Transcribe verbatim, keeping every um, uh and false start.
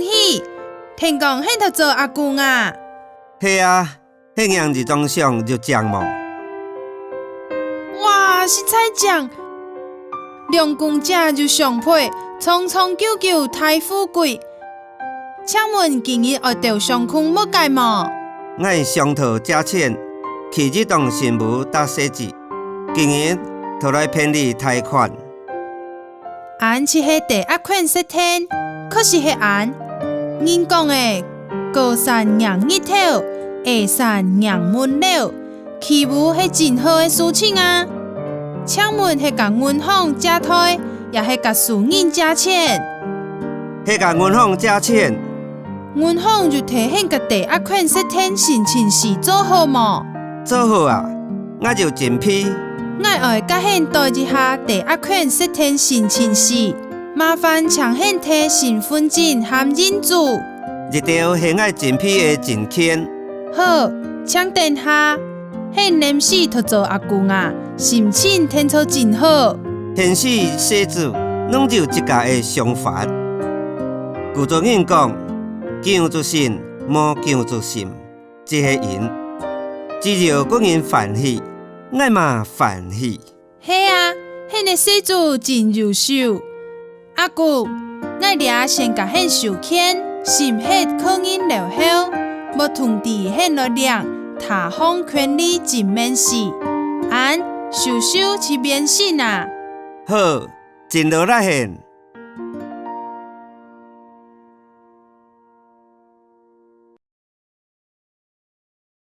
喜，聽講你討做阿公啊？係啊，你䀴這張相有靚無？哇，實在靚！兩公姐有相配，長長久久大富貴。 請問今日愛到相公屋个無？𠊎商討借錢，起一棟新屋搭細子，今日討來辦理貸款。恁就係抵押權設定，確實係恁。人講个，高山迎日頭，矮山迎門樓。 起屋係真好个事情啊！請問係佮銀行借貸，也係佮私人借錢？係佮銀行借錢。銀行有提醒你个抵押權設定申請書做好無？做好啊，𠊎有準備。𠊎愛佮你對一下抵押權設定申請書，麻煩請你提身份證和印子。 這兜係𠊎準備个證件。好，請等下。你臨時討做阿公啊，心情定著真好。現時細子攏有自家个想法。古早人講，「薑就身，無薑就心」，就係因。只要个人歡喜，𠊎嘛歡喜。 係啊，你个細子真優秀。阿公，𠊎這先佮你收件，審核確認了後，會通知你來領他項權利證明書。恁，收收就免信啊。好，真勞力你。